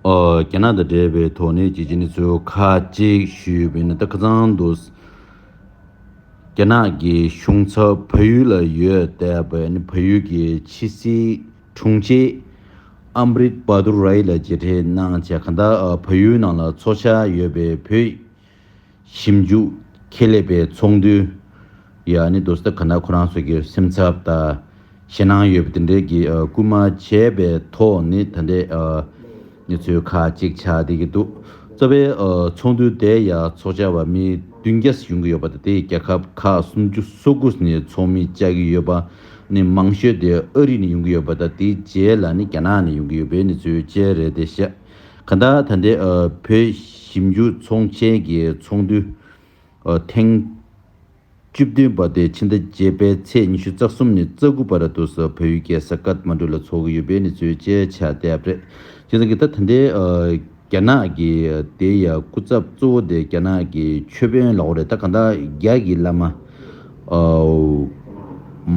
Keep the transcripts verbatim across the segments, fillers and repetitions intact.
ཨོ། རྒྱ་ནག་དང་འབྲེལ་བའི་ཐོག་ནས་ཅིག་ཅིག་གནས་ཚུལ་ཁག་ཅིག་ཞུས་པ་ཡིན་ན། ད་ཁ་སང་དུ་རྒྱ་ནག་གི་གཞུང་ཚབ་བལ་ཡུལ་ལ་ཡོད་བསྡད་པའི་ནི་བལ་ཡུལ་གྱི་ཕྱི་སྲིད་དྲུང་ཆེ་ཨམ་རིད་བྷ་དུར་རའི་ལ་མཇལ་འཕྲད་གནང་བྱས། གང་ལྟར་ཨ་བལ་ཡུལ་ནང་ལ་འཚོ་འཆར་ཡོད་པའི་བོད་ཞིབ་འཇུག་ཁེ་ལས་པའི་ཚོགས་འདུ་ཡ་ནི་དུ་ས་ག་ན་ཁོ་རང་ཚོ་གི་སེམས་འཚབ་དང་ཞེད་སྣང་ཡོད་པ་དེ་འདྲའི་གི་ཨ་སྐུལ་མ་བྱས་པའི་ཐོག་ནས། ད་ལྟའི་ཨ་གནས་ཚུལ་ཁག་ཅིག་ཆགས་བསྡད་ཀྱི་འདུག་རྩ་བའི་ཨ་ཚོགས་འདུ་དེ་ཡ་འཚོགས་འཆར་བ་མི་བདུན་བརྒྱ་ཡོང་གི་ཡོད་པ་དང་། དེ་རྒྱལ་ཁབ་ཁག་སུམ་ཅུ་སོ་དགུ་ནས་ཚོགས་མི་བཅར་གྱི་ཡོད་པ་ནི་མང་ཤོས་དེ་ཨ་རི་ནས་ཡོང་གི་ཡོད་པ་དང་། དེའི་རྗེས་ལ་ནི་རྒྱ་ནག་ནས་ཡོང་གི་ཡོད་པའི་གནས་ཚུལ་བཅས་རེད་དེ་ཤག་གང་ལྟར་ད་ལྟའི་ཨ་བོད་ཞིབ་འཇུག་ཚོགས་ཆེན་གྱི་ཚོགས་འདུ་ཨ་ཐེངས་བཅུ་བདུན་པ་དེ་ཕྱི་ཟླ་བརྒྱད་པའི་ཚེས་ཉི་ཤུ་རྩ་གསུམ་ནས་རྩ་དགུ་བར་དུ་ས་བལ་ཡུལ་རྒྱལ་ས་ཀཏ་མན་ཌུ་ལ་འཚོགས་ཀྱི་ཡོད་པའི་གནས་ཚུལ་བཅས་ཆགས་བསྡད་པ་རེད། བྱས་ཙང་གི་ད་ད་ལྟའི་ཨ་རྒྱ་ནག་གི་དེ་ཡ་སྐུ་ཚབ་གཙོ་བོ་དེ་རྒྱ་ནག་གི་ཆོས་དཔོན་ལབ་དགོས་རེད། ད་གང་ལྟར་རྒྱ་གི་བླ་མ་ཨ་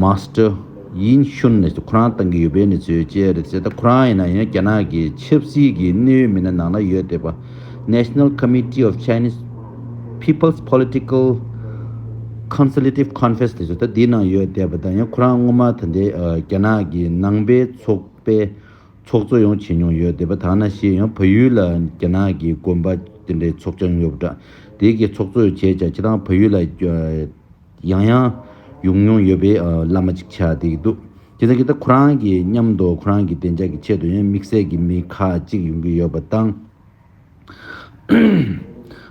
མཱ་སི་ཊར་ཡིན་ཤུན་ནས་ཁོ་རང་བཏང་གི་ཡོད་པའི་གནས་ཚུལ་བཅས་རེད་ཟེར། ད་ཁོ་རང་ཡིན་ན་ཡང་རྒྱ་ནག་གི་ཆབ་སྲིད་ཀྱི་གནད་ཡོད་མི་སྣ་ནང་ལ་ཡོད་བསྡད་པ། National Committee of Chinese People's Political Consultative Conference དེ་ཚོ་ད་འདིའི་ནང་ཡོད་བསྡད་པ་དང་། ཡང་ཁོ་རང་སྔོན་མ་ད་ལྟའི་ཨ་རྒྱ་ནག་གི་ནང་པའི་ཚོགས་པའི་ཚོགས་གཙོ་ཡང་བྱེད་མྱོང་ཡོད་བསྡད་པ། ད་ནང་བཞིན་ཡང་བལ་ཡུལ་ལ་རྒྱ་ནག་གི་དགོན་པ་དེ་འདྲའི་ཚོགས་ཆུང་ཡོད་པ་འདྲ། དེ་གི་ཚོགས་གཙོ་བྱས་ཀྱང་སྤྱིར་བཏང་བལ་ཡུལ་ལ་ཨ་ཡང་ཡང་ཡོང་མྱོང་ཡོད་པའི་ཨ་བླ་མ་ཅིག་ཆགས་བསྡད་ཀྱི་འདུག་དེ་ཚོ་གི་ད་ཁོ་རང་གི་མཉམ་དུ་ཁོ་རང་གི་བདེ་འཇགས་ཀྱི་ཆེད་དུ་ཡང་དམིགས་བསལ་གྱི་མི་ཁག་ཅིག་ཡོང་གི་ཡོད་པ་དང་།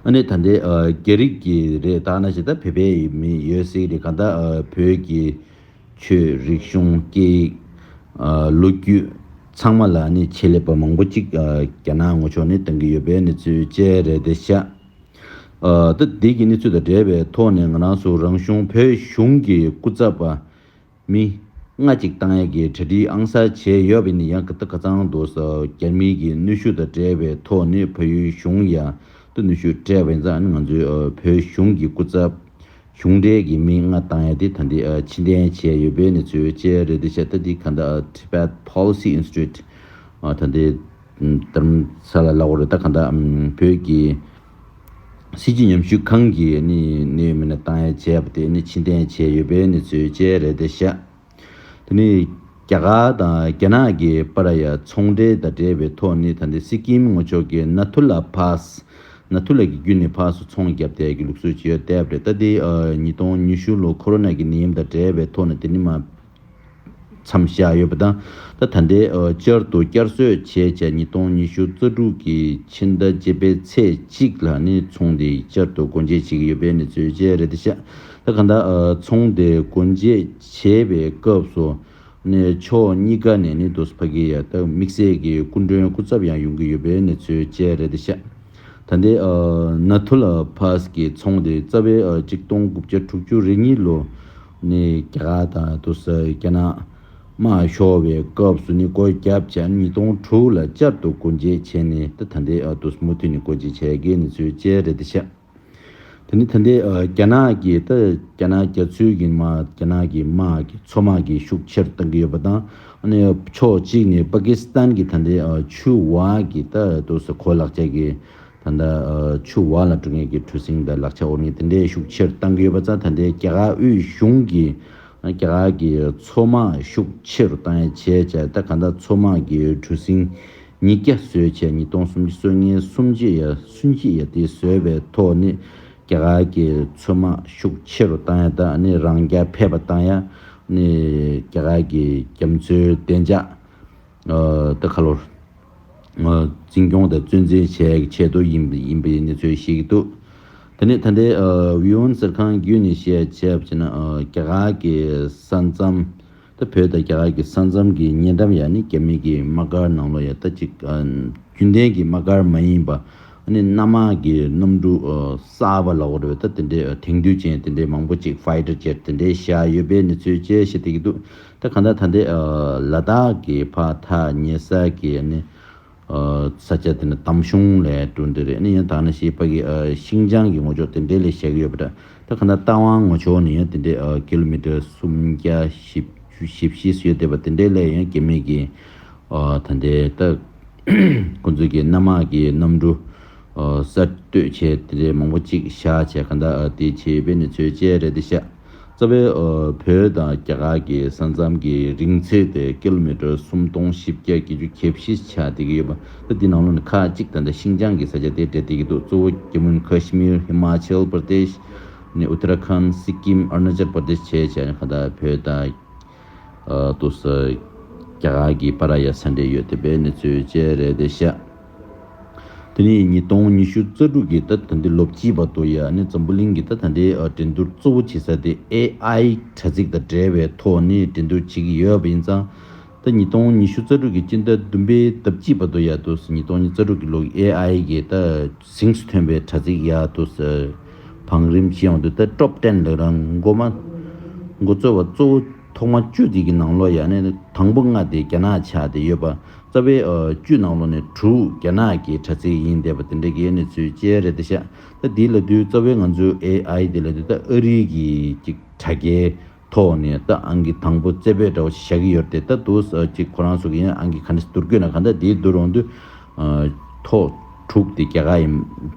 ཨ་ནི་ད་ལྟའི་ཨ་རྒྱ་རིགས་ཀྱི་རེད། ད་ནང་བཞིན་ད་བོད་པའི་མི་ཡོད་སྲིད་རེད། གང་ལྟར་ཨ་བོད་ཀྱི་ཆོས་རིག་གཞུང་སྐད་ཡིག་ཨ་ལོ་རྒྱུས་ཚང་མ་ལ་ཨ་ནི་ཆེད་ལས་པ་མང་པོ་ཅིག་ཨ་རྒྱ་ནག་ངོས་ཕྱོགས་ནས་གཏོང་གི་ཡོད་པའི་གནས་ཚུལ་བཅས་རེད་དེ་ཤག་ཨ་ད་འདི་གི་གནས་ཚུལ་དང་འབྲེལ་བའི་ཐོག་ནས་ང་རང་ཚོ་རང་གཞུང་བོད་གཞུང་གི་སྐུ་ཚབ་པ་མི་ལྔ་ཅིག་བཏང་ཡས་ཀྱི་གྲ་སྒྲིག་ཨང་གསར་བྱས་ཡོད་པ་ཡིན་ན་ཡང་། ད་ཁ་སང་དུ་ས་རྒྱ་མི་གི་གནོན་ཤུགས་དང་འབྲེལ་བའི་ཐོག་ནས་བལ་ཡུལ་གཞུང་ཡ་ད་གནོན་ཤུགས་སྤྲད་པ་ཡིན་ཙང་། ང་ཚོའི་ཨ་བོད་གཞུང་གི་སྐུ་ཚབ་གཞུང་འབྲེལ་གྱི་མི་ལྔ་བཏང་ཡས་དེ་ད་འདི་ཨ་ཕྱིར་འཐེན་བྱས་ཡོད་པའི་གནས་ཚུལ་བཅས་རེད་དེ་ཤག་ད་འདི་ག་འདྲ་ཨ་Tibet Policy Institute ཨ་ད་འདི་རྡ་རམ་ས་ལ་ལབ་དགོས་རེད། ད་ག་འདྲ་ཨམ་བོད་ཀྱི་སྲིད་བྱུས་ཉམས་ཞིབ་ཁང་གིས་ནི་གནད་ཡོད་མི་སྣ་བཏང་ཡས་བྱས་པ་དེ་ནི་ཕྱིར་འཐེན་བྱས་ཡོད་པའི་གནས་ཚུལ་བཅས་རེད་དེ་ཤག་དེ་ནི་རྒྱ་གར་དང་རྒྱ་ནག་གི་བར་ཡ་ཚོང་འབྲེལ་དང་འབྲེལ་བའི་ཐོག་ནི་ད་ལྟའི་སི་ཀིམ་ངོས་ཕྱོགས་ཀྱི་ནཱ་ཐུ་ལ་ཕཱ་སི། ནཱ་ཐུ་ལ་གི་བརྒྱུད་ནས་ཕར་ཚུར་ཚོང་བརྒྱབ་བསྡད་ཀྱི་ལུགས་སྲོལ་ཅིག་ཡོད་བསྡད་པ་རེད། ད་དེ་ཨ་ཉིས་སྟོང་ཉི་ཤུ་ལོ་ཁོ་རོ་ན་གི་ནད་ཡམས་དང་འབྲེལ་བའི་ཐོག་ནས་དེ་ནི་མ་མཚམས་བཞག་ཡོད་པ་དང་། ད་ད་ལྟའི་ཨ་བསྐྱར་དུ་བསྐྱར་གསོ་བྱས་བྱས་ཉིས་སྟོང་ཉི་ཤུ་རྩ་དྲུག་གི་ཕྱི་ཟླ་བརྒྱད་པའི་ཚེས་གཅིག་ལ་ནི་ཚོང་དེ་བསྐྱར་དུ་སྒོ་འབྱེད་བྱེད་ཀྱི་ཡོད་པའི་གནས་ཚུལ་བཅས་རེད་དེ་ཤག་ད་ག་འདྲ་ཨ་ཚོང་དེ་སྒོ་འབྱེད་བྱས་པའི་སྐབས་སུ་ནས་ཕྱོགས་གཉིས་ཀ་ནས་ནི་དུ་ཕ་གི་ཡ་ད་དམིགས་བསལ་གྱི་སྐུ་མགྲོན་སྐུ་ཚབ་ཡང་ཡོང་གི་ཡོད་པའི་གནས་ཚུལ་བཅས་རེད་དེ་ཤག་ད་ལྟའི་ཨ་ནཱ་ཐུ་ལ་ཕཱ་སི་གི་ཚོང་དེ་རྩ་བའི་ཨ་གཅིག་སྟོང་དགུ་བརྒྱ་དྲུག་ཅུ་རེ་གཉིས་ལོ་ནས་རྒྱ་གར་དང་དུ་ས་རྒྱ་ནག་དམག་ཤོར་བའི་སྐབས་སུ་ནི་སྒོ་བརྒྱབ་བྱས། ཉིས་སྟོང་དྲུག་ལ་བསྐྱར་དུ་སྒོ་འབྱེད་བྱས་ནས་ད་ད་ལྟའི་ཨ་དུ་མུ་མཐུད་ནས་སྒོ་འབྱེད་བྱས་ཀྱི་གནས་ཚུལ་བཅས་རེད་དེ་ཤག་དེ་ནི་ད་ལྟའི་ཨ་རྒྱ་ནག་གི་ད་རྒྱ་ནག་རྒྱ་མཚོའི་གི་མ་རྒྱ་ནག་གི་དམག་གི་མཚོ་དམག་གི་ཤུགས་ཆེར་བཏང་གི་ཡོད་པ་དང་། ཨ་ནི་ཕྱོགས་གཅིག་ནས་པ་ཀི་སི་ཐན་གྱི་ད་ལྟའི་ཨ་ཆུ་བ་གི་ད་དུ་ས་གོ་ལག་ཆ་གི་ད་ལྟ་ཨ་ཆུ་བ་ལ་འགྲོ་མཁན་གྱི་གྲུ་གཟིངས་དང་ལག་ཆ་འོར་མཁན་དེ་འདྲའི་ཤུགས་ཆེར་བཏང་གི་ཡོད་པ་ཙང་། ད་ལྟའི་རྒྱ་གར་དབུས་གཞུང་གིས་རྒྱ་གར་གྱི་མཚོ་དམག་ཤུགས་ཆེ་རུ་བཏང་ཡ་བྱས་བྱས། ད་ག་འདྲ་མཚོ་དམག་གི་གྲུ་གཟིངས་ཉིས་བརྒྱ་བཟོས་བྱས་ཉིས་སྟོང་སུམ་ཅུ་སོ་ལྔའི་གསུམ་བརྒྱ་ཡ་གསུམ་བརྒྱ་ཡ་དེ་བཟོས་པའི་ཐོག་ནི་རྒྱ་གར་གྱི་མཚོ་དམག་ཤུགས་ཆེ་རུ་བཏང་ཡ་དང་། ནི་རང་རྐྱ་འཕེར་བ་བཏང་ཡ། ནི་རྒྱ་གར་གྱི་རྒྱ་མཚོའི་བདེ་འཇགས་ཨ་ད་ཁ་ལོར་ཨ་འཛིན་སྐྱོང་དང་གཙོ་འཛིན་བྱེད་ཡག་གི་ཆེད་དུ་ཡིན་ཡིན་པའི་གནས་ཚུལ་ཤེས་ཀྱི་འདུག་དེ་ནས་ད་ལྟའི་ཨ་བྷི་ཡོན་ཟེར་ཁང་བརྒྱུད་ནས་བཤད་བྱས་པ་བྱས་ན། ཨ་རྒྱ་གར་གྱི་ས་མཚམས་ད་བོད་དང་རྒྱ་གར་གྱི་ས་མཚམས་ཀྱི་ཉེ་འགྲམ་ཡ་ནི་རྒྱ་མི་གི་དམག་སྒར་ནང་ལོགས་ཡ་ད་ཅིག་ཨ་རྒྱུན་ལྡན་གྱི་དམག་སྒར་མ་ཡིན་པ། ཨ་ནི་གནམ་དམག་གི་གནམ་གྲུ་ཨ་གསར་པ་ལབ་དགོས་རེད་པས། ད་དེ་འདྲའི་ཨ་དེང་དུས་ཅན་དེ་འདྲའི་མང་པོ་ཅིག་ཕའི་ཊར་ཇེཊ་དེ་འདྲའི་བཞག་ཡོད་པའི་གནས་ཚུལ་བཅས་བཤད་བསྡད་ཀྱི་འདུག་ད་གང་ལྟར་ད་ལྟའི་ཨ་ལ་དྭགས་ཀྱི་ཕར་ཐག་ཉེ་ས་གི་ཨ་ནི་ཨ་ས་ཆ་དེ་ནི་འདམ་གཞུང་ལ་འགྲོ་འདི་རེད། ཨ་ནི་ཡང་ད་ནི་ཞེས་པ་གི་ཨ་ཤིང་ཅང་གི་ངོ་ཅོག་དེ་འདྲའི་ལ་བཞག་གི་ཡོད་པ་འདྲ། ད་གང་ལྟར་རྟ་དབང་ངོ་ཅོག་ནས་ཡང་དེ་འདྲའི་ཨ་ཀི་ལོ་མི་ཊར་སུམ་བརྒྱ་བཞི་བཅུ་བཞི་བཅུ་ཡོད་བསྡད་པ་དེ་འདྲའི་ལ་ཡང་རྒྱ་མི་གི་ཨ་ད་ལྟའི་ད་ ཁོང་ཚོས་ཀྱི་གནམ་དམག་གི་གནམ་གྲུ་ཨ་གསར་གཏོད་བྱས་དེ་འདྲའི་མང་པོ་ཅིག་བཞག་བྱས་གང་ལྟར་ཨ་དེ་བྱས་པའི་གནས་ཚུལ་བཅས་རེད་དེ་ཤག་རྩ་བའི་ཨ་བོད་དང་རྒྱ་གར་གྱི་ས་མཚམས་ཀྱི་རིང་ཚད་དེ་ཀི་ལོ་མི་ཊར་སུམ་སྟོང་བཞི་བརྒྱ་བརྒྱད་ཅུ་གྱ་བཞི་ཆགས་བསྡད་ཀྱི་ཡོད་པ། ད་འདི་ནང་ལོགས་ནས་ཁག་གཅིག་ད་ལྟ་ཤིང་ཅང་གི་ས་ཆ་དེ་འབྲེལ་བསྡད་ཀྱི་འདུག་གཙོ་བོ་ཇམ་མུ་ཁ་ཤི་མིར། ཧི་མ་ཅལ་པར་དེཤ། ནི་ཨུ་ཏ་ར་ཁན། སི་ཀིམ། ཨ་རུ་ན་ཅལ་པར་དེཤ་བྱས་བྱས་ནས་གང་ལྟར་བོད་དང་ཨ་ཏུ་ས་རྒྱ་གར་གྱི་བར་ཡ་ས་འབྲེལ་ཡོད་དེ་བའི་གནས་ཚུལ་བཅས་རེད་དེ་ཤག་དེ་ནས་ཉིས་སྟོང་ཉི་ཤུ་རྩ་དྲུག་གི་ད་ད་ལྟའི་ལོ་དཀྱིལ་བར་དུ་ཡ་ནི་འཛམ་བུ་གླིང་གི་ད་ད་ལྟའི་ཨ་འགྲན་བསྡུར་གཙོ་བོ་བྱེད་ས་དེ་ཨེ་ཨའི་དྲ་ཚིགས་དང་འབྲེལ་བའི་ཐོག་ནས་འགྲན་བསྡུར་བྱེད་ཀྱི་ཡོད་པ་ཡིན་ཙང་། ད་ཉིས་སྟོང་ཉི་ཤུ་རྩ་དྲུག་གི་སྤྱི་ཟླ་བདུན་པའི་ཟླ་དཀྱིལ་བར་དུ་ཡ་དུ་ཉིས་སྟོང་ཉི་ཤུ་རྩ་དྲུག་གི་ལོ་ཨེ་ཨའི་གི་ད་གཟེངས་སུ་ཐོན་པའི་དྲ་ཚིགས་ཡ་དུ་བང་རིམ་བྱེད་ཡོང་དུས་ད་ཊོབ་ཊེན་ལབ་རང་མགོ་མ་མགོ་གཙོ་བ་གཙོ་བོ་ཐོག་མ་བཅུ་དེ་གི་ནང་ལོགས་ཡ་ནས་དང་པོ་ལྔ་དེ་རྒྱ་ནག་ཆགས་བསྡད་ཡོད་པ། རྩ་བའི་ཨ་བཅུ་ནང་ལོགས་ནས་དྲུག་རྒྱ་ནག་གི་དྲ་ཚིགས་ཡིན་བསྡད་པ་དེ་འདྲ་གི་གནས་ཚུལ་བཅས་རེད་དེ་ཤག་ད་འདི་ལབ་དུས་རྩ་བའི་ང་ཚོའི་ཨེ་ཨའི་དེ་ལབ་དུས་ད་ཨ་རི་གི་ཅིག་དྲ་རྒྱའི་ཐོག་ནས་ད་ཨང་ཀི་དང་པོ་རྩེ་ཕུད་འདྲ་བོ་ཞིག་བཞག་གི་ཡོད་རེད་དེ། ད་དུ་ས་ཅིག་ཁོ་རང་ཚོ་གི་ཨང་ཀི་ག་འདྲ་བསྡུར་དགོས་ན་ག་འདྲ་དེ་བསྡུར་འོང་དུས་ཨ་ཐོག་དྲུག་དེ་རྒྱ་གར་ཡིན།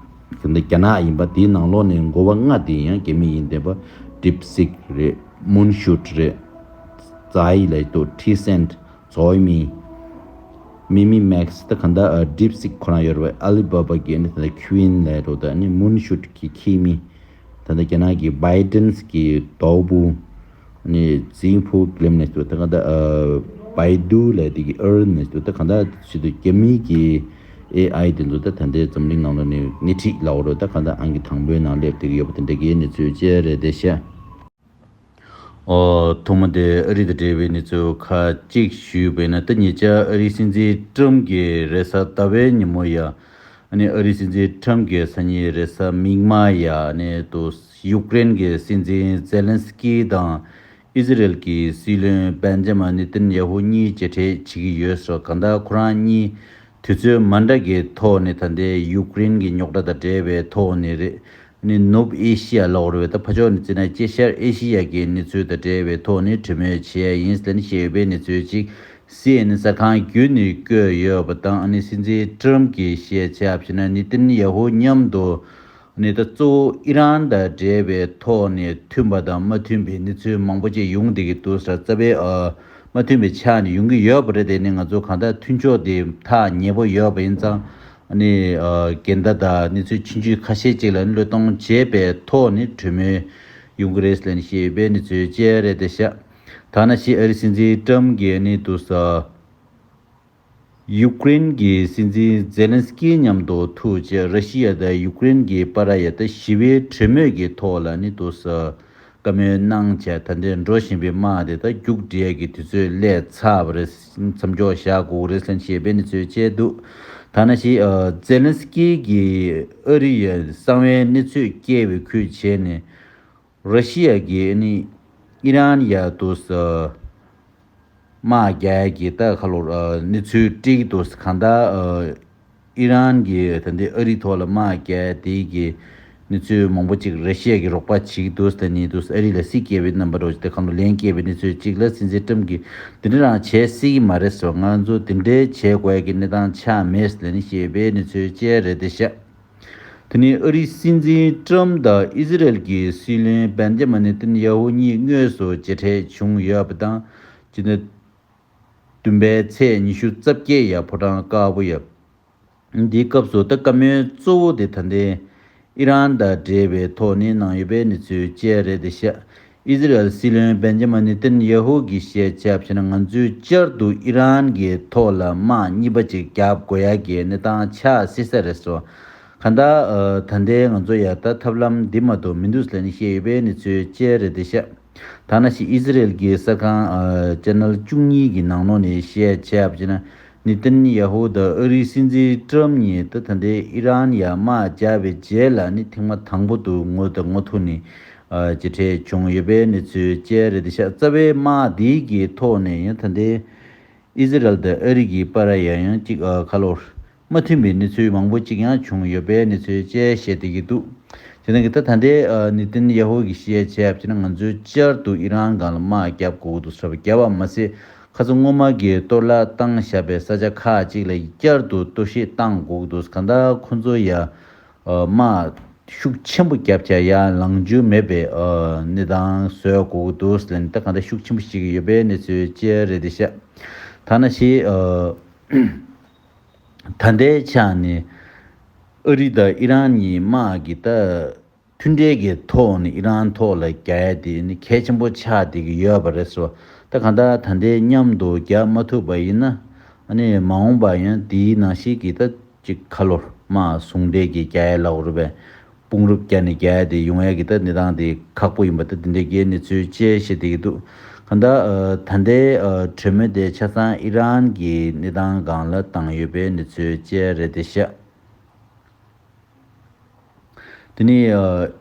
ག་འདྲ་རྒྱ་ནག་ཡིན་པ་དེའི་ནང་ལོགས་ནས་མགོ་བ་ལྔ་དེ་ཡང་རྒྱ་མི་ཡིན་བསྡད་པ། ཌིབ་སིག་རེད། མུན་ཤུཊ་རེད། ཙའི་ལབ་འདུག་ཊི་སེན་ཊི། ཛོའི་མི། མི་མི་མེག་སི། ད་ག་འདྲ་ཨ་ཌིབ་སིག་ཁོ་རང་ཡོད་རེད་པ། ཨ་ལི་བ་བ་གི་ཨ་ནི་ད་ལྟ་ཁུ་ཨིན་ལབ་འདུག་ད་ཨ་ནི་མུན་ཤུཊ་གི་ཁྱི་མི། ད་ལྟ་རྒྱ་ནག་གི་བྷའི་ཌེན་སི་གི་དོ་བུ། ཨ་ནི་ཙིང་ཕུ་གི་ལེམ་ནས་འདུག་ད་ག་འདྲ་ཨ་བྷའི་ཌུ་ལབ་དེ་གི་ཨར་ནས་འདུག་ད་ག་འདྲ་ཞིག་འདུག་རྒྱ་མི་གི་ཨེ་ཨའི་དེ་ཚོ་ད་ད་ལྟའི་འཛམ་གླིང་ནང་ལོགས་ནས་སྣེ་ཁྲིད་ལབ་དགོས་རེད། ད་ག་འདྲ་ཨང་ཀི་དང་པོའི་ནང་སླེབས་བསྡད་ཀྱི་ཡོད་པ་དེ་འདྲ་གི་གནས་ཚུལ་བཅས་རེད་དེ་ཤག་ཨོ། ཐོག་མ་དེ་ཨ་རི་དང་འབྲེལ་བའི་གནས་ཚུལ་ཁག་ཅིག་ཞུས་པ་ཡིན་ན། ད་ཉེ་ཆར་ཨ་རིའི་སྲིད་འཛིན་ཀྲམ་གྱིས་རེས་གཟའ་ཟླ་བའི་ཉིན་མོ་ཡ། ཨ་ནི་ཨ་རིའི་སྲིད་འཛིན་ཀྲམ་གྱིས་སང་ཉིན་རེས་གཟའ་མིག་དམར་ཡ་ཨ་ནི་དུ་ཡུཀ་རེན་གྱི་སྲིད་འཛིན་ཛེ་ལན་སི་ཀི་དང་ཨི་ཟི་རེལ་གྱི་སྲིད་བློན་བན་ཇ་མ་ནེ་ཏན་ཡ་ཧུ་གཉིས་མཇལ་འཕྲད་བྱེད་ཀྱི་ཡོད་ཟེར། གང་ལྟར་ཁོ་རང་གཉིས་དུས་ཚོད་མ་འདྲ་གི་ཐོག་ནས་ད་ལྟའི་ཡུཀ་རེན་གྱི་རྙོག་དྲ་དང་འབྲེལ་བའི་ཐོག་ནས་རེད། ནི་ནུབ་ཨེ་ཤི་ཡ་ལབ་དགོས་རེད་པས། ད་ཕར་ཕྱོགས་ནས་བརྩིས་ན་དཀྱིལ་ཤར་ཨེ་ཤི་ཡ་གི་གནས་ཚུལ་དང་འབྲེལ་བའི་ཐོག་ནས་གྲོས་མོལ་བྱས་ཡིན་ཟེར་ནས་བཤད་ཡོད་པའི་གནས་ཚུལ་ཅིག་སི་ཨེན་ཨེན་གསར་ཁང་བརྒྱུད་ནས་བཀོད་ཡོད་པ་དང་། ཨ་ནི་སྲིད་འཛིན་ཀྲམ་གྱིས་བཤད་བྱས་པ་བྱས་ན་ནེ་ཏན་ཡ་ཧུ་མཉམ་དུ་ནི་ད་གཙོ་བོ་ཨི་རན་དང་འབྲེལ་བའི་ཐོག་ནས་མཐུན་པ་དང་མ་མཐུན་པའི་གནས་ཚུལ་མང་པོ་ཅིག་ཡོང་བསྡད་ཀྱི་འདུག་ཟེར། རྩ་བའི་ཨ་མ་མཐུན་པའི་ཆ་ནས་ཡོང་གི་ཡོད་པ་རེད། དེ་ནི་ང་ཚོ་གང་ལྟར་མཐུན་ཕྱོགས་དེ་ཐག་ཉེ་པོ་ཡོད་པ་ཡིན་ཙང་། ཨ་ནི་ཨ་འགལ་ཟླ་དང་གནས་ཚུལ་ཆུང་ཆུང་ཁ་ཤས་ཅིག་ལ་བློས་གཏོང་བྱས་པའི་ཐོག་ནས་གྲོས་མོལ་ཡོང་གི་རེད་ཟེར་ནས་བཤད་པའི་གནས་ཚུལ་བཅས་རེད་དེ་ཤག་ད་ནང་བཞིན་ཨ་རིའི་སྲིད་འཛིན་ཀྲམ་གྱིས་ཨ་ནི་དུ་ས་ཡུཀ་རེན་གྱི་སྲིད་འཛིན་ཛེ་ལན་སི་ཀི་མཉམ་དུ་ཐུག་རྗེས་ར་ཤི་ཡ་དང་ཡུཀ་རེན་གྱི་བར་ཡ་ད་ཞི་བའི་གྲོས་མོལ་གྱི་ཐོག་ལ་ནི་དུ་ས་བཀའ་མོལ་གནང་བྱས། ད་ལྟའི་འགྲོ་བཞིན་པའི་དམག་དེ་ད་མཇུག་སྒྲིལ་ཡ་གི་དུས་ཚོད་སླེབས་ཚར་བ་རེད། མཚམས་འཇོག་བཞག་དགོས་རེད་ཟེར་ཞེས་པའི་གནས་ཚུལ་བཅས་འདུག་ད་ནང་བཞིན་ཨ་ཛེ་ལན་སི་ཀི་གིས་ཨ་རི་ཡ་གསང་བའི་གནས་ཚུལ་བསྐྱལ་བའི་ཁུལ་བྱས་ནས། ར་ཤི་ཡ་གིས་ནི་ཨི་རན་ཡ་དུ་ས་དམག་རྒྱག་ཡ་གི་ད་ཁ་ལོ་ཨ་གནས་ཚུལ་སྤྲད་ཀྱི་འདུག་ཟེར། གང་ལྟར་ཨ་ཨི་རན་གྱིས་ད་ལྟའི་ཨ་རི་ཐོག་ལ་དམག་རྒྱག་དེ་གི་གནས་ཚུལ་མང་པོ་ཅིག་ར་ཤི་ཡ་གི་རོགས་པ་བྱེད་ཀྱི་འདུག་ཟེར། ནི་འདུག་ཟེར། ཨ་རི་ལ་སྲིད་སྐྱེལ་བའི་རྣམ་པ་རོ་ཅིག་དེ་གང་དུ་ལན་སྐྱེལ་བའི་གནས་ཚུལ་ཅིག་ལ་སྲིད་འཛིན་ཀྲམ་གྱིས་དེ་འདྲ་རང་བྱེད་སྲིད་ཀྱི་མ་རེད་ཟེར། ང་ཚོ་དེ་འདྲའི་བྱེད་དགོས་ཡ་གི་གནས་སྟངས་ཆགས་མེད་ཟེར་ནས་བཤད་པའི་གནས་ཚུལ་བཅས་རེད་དེ་ཤག་དེ་ནས་ཨ་རིའི་སྲིད་འཛིན་ཀྲམ་དང་ཨི་ཟི་རེལ་གྱི་སྲིད་བློན་བན་ཇ་མ་ནེ་ཏན་ཡ་ཧུ་གཉིས་དངོས་སུ་མཇལ་འཕྲད་བྱུང་ཡོད་པ་དང་། སྤྱི་ཟླ་བདུན་པའི་ཚེས་ཉི་ཤུ་རྩ་བརྒྱད་ཡ་ཕོ་བྲང་དཀར་པོ་ཡ། འདིའི་སྐབས་སུ་ད་བཀའ་མོལ་གཙོ་བོ་དེ་ད་ལྟའི་ཨི་རན་དང་འབྲེལ་བའི་ཐོག་ནས་གནང་ཡོད་པའི་གནས་ཚུལ་བཅས་རེད་དེ་ཤག་ཨི་ཟི་རེལ་སྲིད་བློན་བན་ཇ་མ་ནེ་ཏན་ཡ་ཧུ་གིས་བཤད་བྱས་པ་བྱས་ན་ང་ཚོས་བསྐྱར་དུ་ཨི་རན་གྱི་ཐོག་ལ་དམག་གཉིས་པ་ཅིག་བརྒྱབ་དགོས་ཡ་གི་གནས་སྟངས་ཆགས་སྲིད་ས་རེད་ཟེར། གང་ལྟར་ཨ་ད་ལྟའི་ང་ཚོ་ཡ་ད་ཐབས་ལམ་འདི་མ་གཏོགས་མི་འདུག་ཟེར་ནས་བཤད་ཡོད་པའི་གནས་ཚུལ་བཅས་རེད་དེ་ཤག་ད་ནང་བཞིན་ཨི་ཟི་རེལ་གྱི་གསར་ཁང་ཨ་ཅེ་ནལ་བཅུ་གཉིས་ཀྱི་ནང་ལོགས་ནས་བཤད་བྱས་པ་བྱས་ན། ནེ་ཏན་ཡ་ཧུ་དང་ཨ་རིའི་སྲིད་འཛིན་ཀྲམ་གཉིས་ད་ད་ལྟའི་ཨི་རན་ཡ་དམག་བརྒྱབ་པའི་རྗེས་ལ་ནི་ཐེངས་མ་དང་པོ་དུ་ངོ་དང་ངོ་ཐུག་ནས་ཨ་མཇལ་འཕྲད་བྱུང་ཡོད་པའི་གནས་ཚུལ་བཅས་རེད་དེ་ཤག་རྩ་བའི་དམག་འདིའི་གི་ཐོག་ནས་ཡང་ད་ལྟའི་ཨི་ཟི་རེལ་དང་ཨ་རི་གི་བར་ཡ་ཡང་གཅིག་ཨ་ཁ་ལོ་མ་མཐུན་པའི་གནས་ཚུལ་མང་པོ་གཅིག་ཡང་བྱུང་ཡོད་པའི་གནས་ཚུལ་བཅས་བཤད་བསྡད་ཀྱི་འདུག་དེ་ནང་གི་ད་ད་ལྟའི་ཨ་ནེ་ཏན་ཡ་ཧུ་གིས་བཤད་བྱས་པ་བྱས་ན་ང་ཚོས་བསྐྱར་དུ་ཨི་རན་སྒང་ལ་དམག་རྒྱབ་དགོས་ཀྱི་འདུག་ཟེར་བ་རྒྱབ་པ་མ་ཟད། ཁ་སང་སྔོན་མ་གི་གཏོར་བརླག་བཏང་བཞག་པའི་ས་ཆ་ཁག་ཅིག་ལ་བསྐྱར་དུ་གཏོར་བཤིག་བཏང་དགོས་ཀྱི་འདུག་གང་ལྟར་ཁོ་ཚོ་ཡ་དམག་ཤུགས་ཆེན་པོ་བརྒྱབ་བྱས་ཡར་ལངས་རྒྱུ་མེད་པའི་གནས་སྟངས་བཟོ་དགོས་ཀྱི་འདུག་ལབ་ནས། ད་གང་ལྟར་ཤུགས་ཆེན་པོ་བཤིག་གི་ཡོད་པའི་གནས་ཚུལ་བཅས་རེད་དེ་ཤག་ཐ་ན་ཤི་ད་ལྟའི་ཆ་ནས་ཨ་རི་དང་ཨི་རན་གཉིས་དམག་གི་ད་མཐུན་འབྲེལ་གྱི་ཐོག་ནས་ཨི་རན་ཐོག་ལ་རྒྱག་ཡ་དེ་ནི་གལ་ཆེན་པོ་ཆགས་བསྡད་ཀྱི་ཡོད་པ་རེད་ཟེར་བ། ད་གང་ལྟར་ད་ལྟའི་མཉམ་དུ་རྒྱག་མ་ཐུབ་པ་ཡིན་ན། ཨ་ནི་མ་འོངས་པ་ཡང་དེའི་ནང་བཞིན་གྱི་ད་ཅིག་ཁ་ལོར་དམག་ཟུང་འབྲེལ་གྱི་རྒྱག་ཡ་ལབ་དགོས་རེད་པས། དཔུང་རུབ་བརྒྱབ་ནས་རྒྱག་ཡ་དེ་ཡོང་ཡ་གི་ད་གནས་སྟངས་དེ་ཁག་པོ་ཡིན་པ་ད་དེ་འདྲའི་གི་གནས་ཚུལ་བཅས་བཤད་བསྡད་ཀྱི་འདུག་གང་ལྟར་ད་ལྟའི་གྲོས་མོལ་དེ་ཆ་ཚང་ཨི་རན་གྱི་གནས་སྟངས་སྒང་ལ་བཏང་ཡོད་པའི་གནས་ཚུལ་བཅས་རེད་དེ་ཤག་དེ་ནས་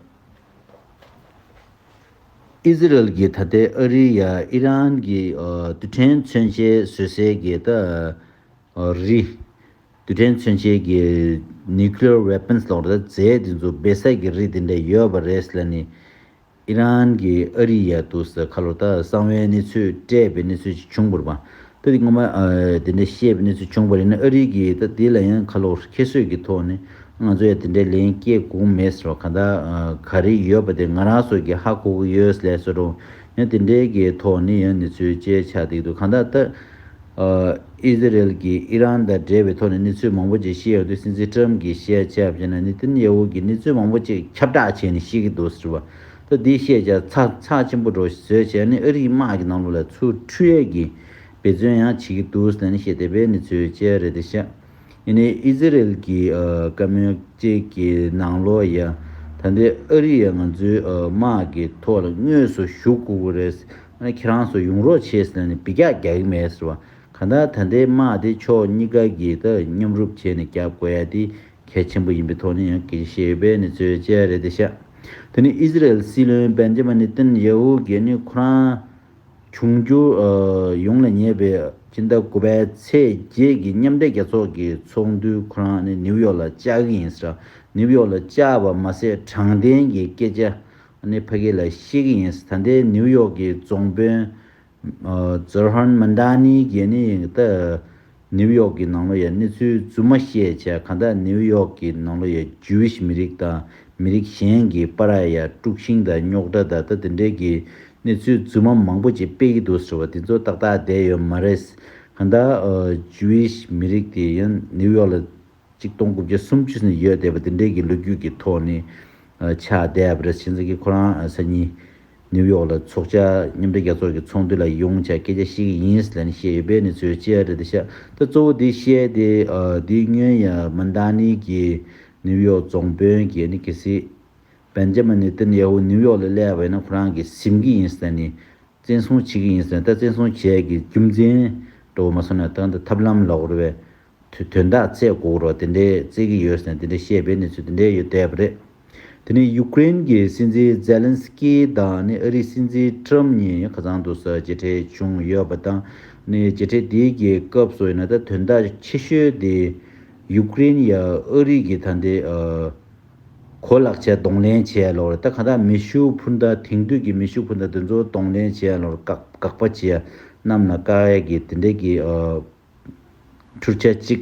ཨི་ཟི་རལ་གྱིས་ད་ལྟའི་ཨ་རི་ཡ་ཨི་རན་གྱི་རྡུལ་ཕྲན་མཚོན་ཆའི་བཟོ་སའི་གི་ད་རི། རྡུལ་ཕྲན་མཚོན་ཆའི་གི་nuclear weapons ལབ་རེད། རྫས་དེ་ཚོ་སྦས་ས་གི་རི་དེ་འདྲ་ཡོད་པ་རེད་ལབ་ནས། ཨི་རན་གྱིས་ཨ་རི་ཡ་དུ་ས་ཁ་ལོ་ད་གསང་བའི་གནས་ཚུལ་སྤྲད་པའི་གནས་ཚུལ་ཅིག་བྱུང་བ་རེད་པ། ད་དེ་སྔོན་མ་དེ་འདྲ་བཤད་པའི་གནས་ཚུལ་བྱུང་བ་རེད་ན། ཨ་རི་གིས་ད་དེ་ལ་ཡང་ཁ་ལོ་ཁྱད་གསོད་ཀྱི་ཐོག་ནས་ང་ཚོ་ཡ་དེ་འདྲའི་ལན་སྐྱེལ་དགོས་མེད་ཟེར་བ། གང་ལྟར་ག་རེ་ཡོད་པ་དེ་ང་རང་ཚོ་གིས་ཧ་གོ་གི་ཡོད་ལབ་ཟེར་རུང་། ཡང་དེ་འདྲའི་གི་ཐོག་ནས་ཡང་གནས་ཚུལ་བཅས་ཆགས་བསྡད་འདུག་གང་ལྟར་ད། ཨི་ཟི་རལ་གྱིས་ཨི་རན་དང་འབྲེལ་བའི་ཐོག་ནས་གནས་ཚུལ་མང་པོ་ཅིག་བཤད་ཡོང་དུས། སྲིད་འཛིན་ཊམ་གྱིས་བཤད་ཆ་བྱས་ན་ནེ་ཐན་ཡ་ཧུ་གིས་གནས་ཚུལ་མང་པོ་ཅིག་ཁྱབ་བསྒྲགས་བྱས་ནས་བཤད་ཀྱི་འདུག་ཟེར་བ། ད་འདི་བཤད་ཆ་ཚགས་ཚགས་ཆེན་པོ་འདྲ་བཟོས་བྱས་ནས་ཨ་རིའི་དམག་གི་ནང་ལོགས་ལ་ཚུར་འཁྲུད་ཡས་ཀྱི་འབད་བརྩོན་ཡང་བྱེད་ཀྱི་འདུག་ཟེར་ནས་བཤད་བསྡད་པའི་གནས་ཚུལ་བཅས་རེད་དེ་ཤག་ཡིན་ནའི་ཨི་ཟི་རལ་གྱི་ཨ་བཀའ་མོལ་གཅིག་གི་ནང་ལོགས་ཡ། ད་ལྟའི་ཨ་རི་ཡ་ང་ཚོའི་ཨ་དམག་གི་ཐོག་ལ་དངོས་སུ་ཞུགས་དགོས་ཀྱི་རེད། ཨ་ནི་ཁྱེད་རང་ཚོ་ཡོང་རོགས་བྱེད་ཟེར་ནས་འབུད་རྒྱག་རྒྱག་གི་མེད་ཟེར་བ། གང་ལྟར་ད་ལྟའི་དམག་དེ་ཕྱོགས་གཉིས་ཀ་གིས་ད་མཉམ་རུབ་བྱས་ནས་རྒྱག་དགོས་ཡ་དེ་གལ་ཆེན་པོ་ཡིན་པའི་ཐོག་ནས་ཡང་སྐད་ཆ་བཤད་ཡོད་པའི་གནས་ཚུལ་བཅས་རེད་དེ་ཤག་དེ་ནི་ཨི་ཟི་རལ་སྲིད་བློན་བེན་ཇ་མིན་ནེ་ཐན་ཡ་ཧུ་གིས་ནི་ཁོ་རང་འབྱུང་འགྱུར་ཨ་ཡོང་ལ་ཉེ་བའི་སྤྱི་ཟླ་དགུ་པའི་ཚེས་བརྒྱད་ཀྱི་མཉམ་འབྲེལ་རྒྱལ་ཚོགས་ཀྱི་ཚོགས་འདུའི་ཁོ་རང་ནི་ནིའུ་ཡོག་ལ་བཅར་གྱི་ཡིན་ཟེར། ནིའུ་ཡོག་ལ་བཅར་བ་མ་ཟད་དྲང་བདེན་གྱི་སྐད་ཆ་ནི་ཕ་གི་ལ་བཤད་ཀྱི་ཡིན་ཟེར། ད་ལྟའི་ནིའུ་ཡོག་གི་རྫོང་དཔོན་ཨ་ཛོ་ཧར་མན་ཌ་ནི་གིས་ནི་ད་ནིའུ་ཡོག་གི་ནང་ལོགས་ཡ་གནས་ཚུལ་རྫུན་མ་བཤད་བྱས། གང་ལྟར་ནིའུ་ཡོག་གི་ནང་ལོགས་ཡ་ཇུ་ཝིཤ་མི་རིགས་དང་མི་རིགས་གཞན་གྱི་བར་ཡ་དཀྲུག་ཤིང་དང་རྙོག་དྲ་དང་ད་དེ་འདྲའི་གི་གནས་ཚུལ་རྫུན་མ་མང་པོ་ཅིག་སྤེལ་གྱི་འདུག་ཟེར་བ། དེ་ཚོ་ཏག་ཏག་བསྡད་ཡོད་མ་རེད། གང་ལྟར་ཨ་ཇུ་ཝིཤ་མི་རིགས་དེ་ཡང་ནིའུ་ཡོག་ལ་ཆིག་སྟོང་དགུ་བརྒྱ་སུམ་ཅུ་ནས་ཡོད་བསྡད་པ་དེ་འདྲའི་གི་ལོ་རྒྱུས་ཀྱི་ཐོག་ནས་ཨ་ཆགས་བསྡད་པ་རེད། བྱས་ཙང་གི་ཁོ་རང་ཨ་སང་ཉིན་ནིའུ་ཡོག་ལ་ཚོགས་བཅར་མཉམ་འབྲེལ་རྒྱལ་ཚོགས་ཀྱི་ཚོགས་འདུ་ལ་ཡོང་བྱས་སྐད་ཆ་བཤད་ཀྱི་ཡིན་ཟེར་ནས་བཤད་ཡོད་པའི་གནས་ཚུལ་བཅས་རེད་དེ་ཤག་ད་གཙོ་བོ་འདི་བཤད་དེ་ཨ་འདི་སྔོན་ཡ་མན་ཌ་ནི་གི་ནིའུ་ཡོག་རྫོང་དཔོན་གྱིས་ནི་གལ་སྲིད་བེན་ཇ་མིན་ནེ་ཐན་ཡ་ཧུ་ནིའུ་ཡོག་ལ་སླེབས་པ་ཡིན་ན་ཁོ་རང་གིས་ཟིན་གྱི་ཡིན་ཟེར་ནས་བཙན་བཟུང་བྱེད་ཀྱི་ཡིན་ཟེར། ད་བཙན་བཟུང་བྱས་ཀྱི་རྒྱུ་མཚན་འགྲོ་བ་མ་སོང་ན་ད་ད་ཐབས་ལམ་ལ་འོར་བའི་དོན་དག་བཙལ་དགོས་རོགས་དེ་འདྲའི་བཙལ་གྱི་ཡོད་ཟེར་ནས་དེ་འདྲའི་བཤད་པའི་གནས་ཚུལ་དེ་འདྲའི་ཡོད་བསྡད་པ་རེད། དེ་ནས་ཡུཀ་རེན་གྱི་སྲིད་འཛིན་ཛེ་ལན་སི་ཀི་དང་ནི་ཨ་རིའི་སྲིད་འཛིན་ཊམ་གཉིས་ཁ་སང་དུ་ས་མཇལ་འཕྲད་བྱུང་ཡོད་པ་དང་། ནི་མཇལ་འཕྲད་དེའི་གི་སྐབས་སུ་ཡིན་ན་ད་དོན་དག་ཆེ་ཤོས་དེ་ཡུཀ་རེན་ཡ་ཨ་རི་གི་ད་ལྟའི་ཨ་གོ་ལག་ཆས་གདོང་ལེན་བྱས་ལོར་ད་ག་ད་མེ་ཤུགས་འཕུར་མདའ་དེང་དུས་ཀྱི་མེ་ཤུགས་འཕུར་མདའ་དེ་ཚོ་གདོང་ལེན་བྱས་ལོར་བཀག་བཀག་པ་བྱས་གནམ་ལ་བཀག་ཡས་ཀྱི་དེ་འདྲས་ཀྱི་ཨ་འཕྲུལ་ཆས་གཅིག་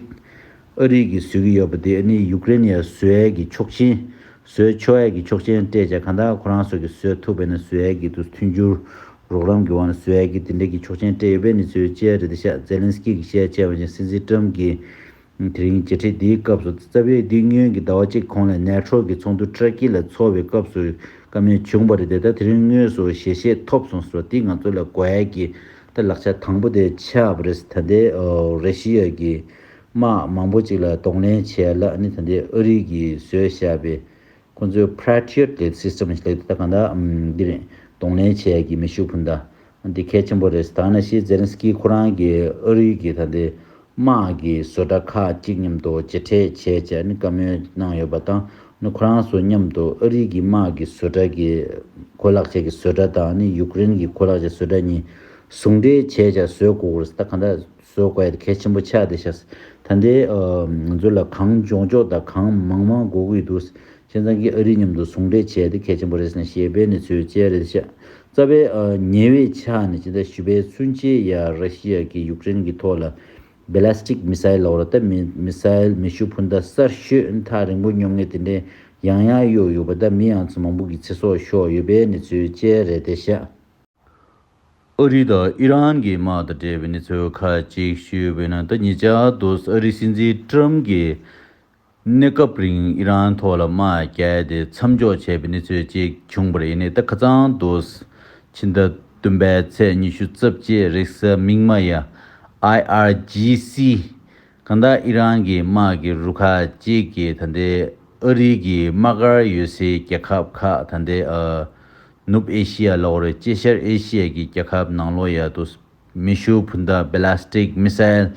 ཨ་རི་གིས་བཟོས་ཀྱི་ཡོད་པ་དེ་ཨ་ནི་ཡུཀ་རེན་ཡ་བཟོ་ཡས་ཀྱི་ཆོག་མཆན་བཟོས་ཆོག་ཡས་ཀྱི་ཆོག་མཆན་སྤྲད་བྱས་གང་ལྟར་ཁོ་རང་ཚོ་གིས་བཟོས་ཐུབ་པ་ཡིན་ན་བཟོ་ཡས་ཀྱི་དུ་མཐུན་འགྱུར་རོགས་རམ་གྱི་དབང་ལ་བཟོ་ཡས་ཀྱི་དེ་འདྲས་ཀྱི་ཆོག་མཆན་སྤྲད་ཡོད་པའི་གནས་ཚུལ་བཅས་རེད་དེ་ཤག་ཛེ་ལན་སི་ཀི་གིས་བཤད་བྱས་པ་བཞིན་སྲིད་འཛིན་ཊམ་གྱིས། དེ་རིང་མཇལ་འཕྲད་འདིའི་སྐབས་སུ་རྩ་བའི་འདི་སྔོན་གྱི་ཟླ་བ་གཅིག་གོང་ལ་ནེ་ཊོ་གི་ཚོགས་འདུ་ཊར་ཀི་ལ་འཚོགས་པའི་སྐབས་སུ་བཀའ་མོལ་བྱུང་བ་རེད་དེ། ད་དེ་རིང་དངོས་སུ་ཞལ་བཞེས་ཐོབ་སོང་ཟེར་བ་འདི་ང་ཚོ་ལ་དགོས་ཡ་གི་ད་ལག་ཆ་དང་པོ་དེ་ཆགས་པ་རེད། ད་ལྟའི་ཨོ་ར་ཤི་ཡ་གི་དམག་མང་པོ་ཅིག་ལ་གདོང་ལེན་བྱས་ལ་ནི་ད་ལྟའི་ཨ་རི་གིས་བཟོས་བཞག་པའི་ཁོ་ཚོའི་པ་ཊི་ཡོཊ་ལབ་སི་སི་ཊམ་ཞིག་ལབ་ད་གང་ལྟར་འདི་རེད། གདོང་ལེན་བྱས་ཀྱི་མེ་ཤུགས་འཕུར་མདའ་འདི་གལ་ཆེན་པོ་རེད། ད་ནང་བཞིན་ཛེ་ལན་སི་ཀི་ཁོ་རང་གིས་ཨ་རི་གི་ད་ལྟའི་དམག་གི་བཟོ་གྲྭ་ཁག་ཅིག་མཉམ་དུ་མཇལ་འཕྲད་བྱས་བྱས་ནི་བཀའ་མོལ་གནང་ཡོད་པ་དང་། ནི་ཁོ་རང་ཚོ་མཉམ་དུ་ཨ་རི་གི་དམག་གི་བཟོ་གྲྭ་གི་གོ་ལག་ཆས་ཀྱི་བཟོ་གྲྭ་དང་ནི་ཡུཀ་རེན་གྱི་གོ་ལག་ཆས་བཟོ་གྲྭ་གཉིས་ཟུང་འབྲེལ་བྱས་བྱས་བཟོ་དགོས་རེད། ད་གང་ལྟར་བཟོ་དགོས་ཡ་དེ་གལ་ཆེན་པོ་ཆགས་བསྡད་ཤག་ད་ལྟའི་ང་ཚོ་ལ་གང་མགྱོགས་མགྱོགས་དང་གང་མང་མང་དགོས་ཀྱི་འདུག་བྱས་ཙང་གི་ཨ་རི་མཉམ་དུ་ཟུང་འབྲེལ་བྱས་ཏེ་གལ་ཆེན་པོ་རེད་ཟེར་ནས་བཤད་པའི་གནས་ཚུལ་བཅས་རེད་ཤག་རྩ་བའི་ཨ་ཉེ་བའི་ཆར་ནས་ཇི་ལྟར་ཞུ་བའི་ཚུན་ཆད་ཡ་ར་ཤི་ཡ་གིས་ཡུཀ་རེན་གྱི་ཐོག་ལ་བེ་ལ་སི་ཊིག་མི་སའེལ་ལབ་ར་ད་མི་མི་སའེལ་མེ་ཤུགས་འཕུར་མདའ་གསར་ཤོས་ཐག་རིང་པོ་སྙོབ་མཁན་དེ་འདྲའི་ཡང་ཡང་གཡོག་ཡོད་པ་ད་མི་ཡང་ཚོ་མང་པོ་གི་ཚེ་སྲོག་ཤོར་ཡོད་པའི་གནས་ཚུལ་བཅས་རེད་དེ་ཤག་ཨ་རི་དང་ཨི་རན་གྱི་དམག་དང་འབྲེལ་བའི་གནས་ཚུལ་ཁག་ཅིག་ཞུས་པ་ཡིན་ན། ད་ཉེ་ཆར་དུ་ཨ་རིའི་སྲིད་འཛིན་ཏྲམ་གྱིས་གནས་སྐབས་རིང་ཨི་རན་ཐོག་ལ་དམག་བརྒྱབ་སྟེ་མཚམས་འཇོག་བྱས་པའི་གནས་ཚུལ་ཅིག་བྱུང་བ་རེད། ཡིན་ནའི་ད་ཁ་སང་དུ་ཕྱི་ཟླ་བདུན་པའི་ཚེས་ཉི་ཤུ་རྩ་བརྒྱད་རེས་གཟའ་མིག་དམར་ཡ་ཨའི་ཨར་ཇི་སི་གང་ལྟར་ཨི་རན་གྱི་དམག་གི་རུ་ཁག་ཅིག་གིས་ད་ལྟའི་ཨ་རི་གི་དམག་སྒར་ཡོད་སའི་རྒྱལ་ཁབ་ཁག་ད་ལྟའི་ཨ་ནུབ་ཨེ་ཤི་ཡ་ལབ་དགོས་རེད། དཀྱིལ་ཤར་ཨེ་ཤི་ཡ་གི་རྒྱལ་ཁབ་ནང་ལོགས་ཡ་དུ་མེ་ཤུགས་འཕུར་མདའ་བེ་ལ་སི་ཊིག་མི་སའེལ་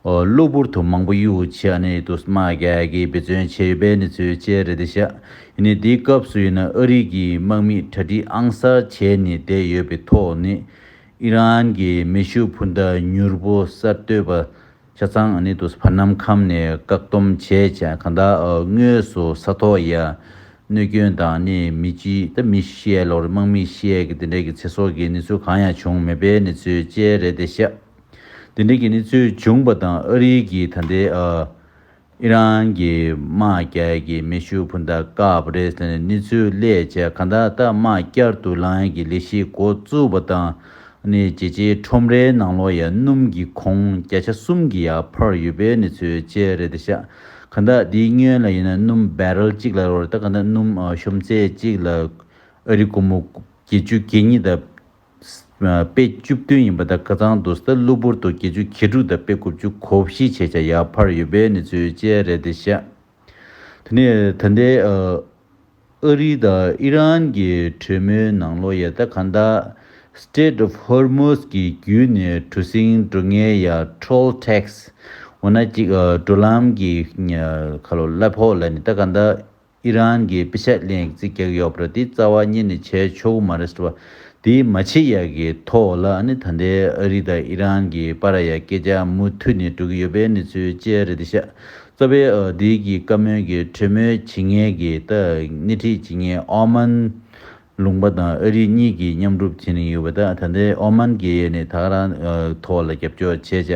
གློ་བུར་དུ་མང་པོ་གཡུག་བྱས་ནས་དུ་དམག་རྒྱག་གི་འབད་བརྩོན་བྱས་ཡོད་པའི་གནས་ཚུལ་བཅས་རེད་དེ་ཤག་ཡིན་ནའི་འདིའི་སྐབས་སུ་ཡིན་ན་ཨ་རི་གི་དམག་མིས་གྲ་སྒྲིག་ཨང་གསར་བྱས་ནས་བསྡད་ཡོད་པའི་ཐོག་ནས་ཨི་རན་གྱི་མེ་ཤུགས་འཕུར་མདའ་མྱུར་པོ་གསར་གཏོད་པ་ཆ་ཚང་ཨ་ནི་དུ་བར་སྣང་ཁམས་ནས་བཀག་སྡོམ་བྱས་བྱས་གང་ལྟར་དངོས་སུ་ས་ཐོག་ཡ་གནོད་སྐྱོན་དང་ནི་མི་སྤྱི་ད་མི་ཤི་ཡས་ལོར་དམག་མི་ཤི་ཡས་ཀྱི་དེ་འདྲས་ཀྱི་ཚེ་སྲོག་གི་གནས་ཚུལ་གང་ཡང་བྱུང་མེད་པའི་གནས་ཚུལ་བཅས་རེད་དེ་ཤག་དེ་འདྲས་ཀྱི་གནས་ཚུལ་བྱུང་པ་དང་ཨ་རི་གི་ད་ལྟའི་ཨ་ཨི་རན་གྱི་དམག་རྒྱག་གི་མེ་ཤུགས་འཕུར་མདའ་བཀག་པ་རེད་ཟེར་ནས་གནས་ཚུལ་སླེབས་བྱས་གང་ལྟར་ད་དམག་བསྐྱར་དུ་ལངས་ཡས་ཀྱི་ལས་གཞི་འགོ་བཙུགས་པ་དང་། ནས་རྒྱལ་སྤྱིའི་ཁྲོམ་རའི་ནང་ལོགས་ཡ་སྣུམ་གྱི་གོང་བརྒྱ་ཆ་གསུམ་གྱི་ཡར་འཕར་ཡོད་པའི་གནས་ཚུལ་བཅས་རེད་དེ་ཤག་གང་ལྟར་འདིའི་སྔོན་ལ་ཡིན་ན་སྣུམ་བེ་རལ་གཅིག་ལ་རོ་ད་གང་ལྟར་སྣུམ་ཨ་ཤོམ་ཚད་གཅིག་ལ་ཨ་རི་སྒོར་མོ་བརྒྱད་ཅུ་གྱ་གཉིས་དང་ཨ་པད་བཅུ་བདུན་ཡིན་པ་དང་ཁ་སང་དུ་ད་གློ་བུར་དུ་བརྒྱད་ཅུ་གྱ་དྲུག་དང་པད་དགུ་བཅུ་གོ་བཞི་བྱས་བྱས་ཡར་འཕར་ཡོད་པའི་གནས་ཚུལ་བཅས་རེད་དེ་ཤག་དེ་ནས་ད་ལྟའི་ཨ་ཨ་རི་དང་ཨི་རན་གྱི་གྲོས་མོལ་ནང་ལོགས་ཡ་ད་གང་ལྟར་Strait of Hormuz གི་བརྒྱུད་ནས་གྲུ་གཟིངས་འགྲོ་མཁན་ཡ་toll tax འོ་ན་ཅིག་ཨ་འགྲོ་ལམ་གྱི་ཉ་ཁ་ལོ་གླ་ཕོགས་ལ་ནི་ད་གང་ལྟར་ཨི་རན་གྱི་པེ་ཤག་ལེན་རྩིས་རྒྱག་ཡོད་པ་རེད། དེ་རྩ་བ་ཉིད་ནས་བྱས་ཆོག་གི་མ་རེད་ཟེར་བ་དེ་མ་བྱེད་ཡ་གི་ཐོག་ལ་ནི་ད་ལྟའི་ཨ་རི་དང་ཨི་རན་གྱི་བར་ཡ་སྐད་ཆ་མུ་མཐུད་ནས་འགྲོ་གི་ཡོད་པའི་གནས་ཚུལ་བཅས་རེད་དེ་ཤག་རྩ་བའི་ཨ་འདི་གི་བཀའ་མོལ་གྱི་གྲོས་མོལ་བྱེད་མཁན་གྱི་ད་སྣེ་ཁྲིད་བྱེད་མཁན་ཨོ་མན་ལུང་པ་དང་ཨ་རི་གཉིས་ཀྱིས་མཉམ་རུབ་བྱེད་ནས་ཡོད་པ་དང་ད་ལྟའི་ཨོ་མན་གྱི་ནས་ད་ག་རང་ཨ་ཐོག་ལ་རྒྱབ་སྐྱོར་བྱས་བྱས་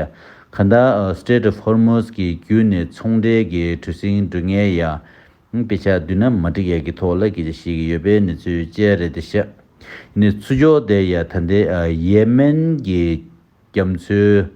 གང་ལྟར་ཨ་Strait of Hormuz གི་བརྒྱུད་ནས་ཚོང་འབྲེལ་གྱི་གྲུ་གཟིངས་འགྲོ་མཁན་ཡ་པེ་ཤག་བསྡུ་ན་མ་འགྲིག་ཡ་གི་ཐོག་ལ་སྐད་ཆ་བཤད་ཀྱི་ཡོད་པའི་གནས་ཚུལ་བཅས་རེད་དེ་ཤག་ནས་ཚུར་ཕྱོགས་དེ་ཡ་ད་ལྟའི་ཨ་ཡེ་མེན་གྱི་རྒྱ་མཚོའི་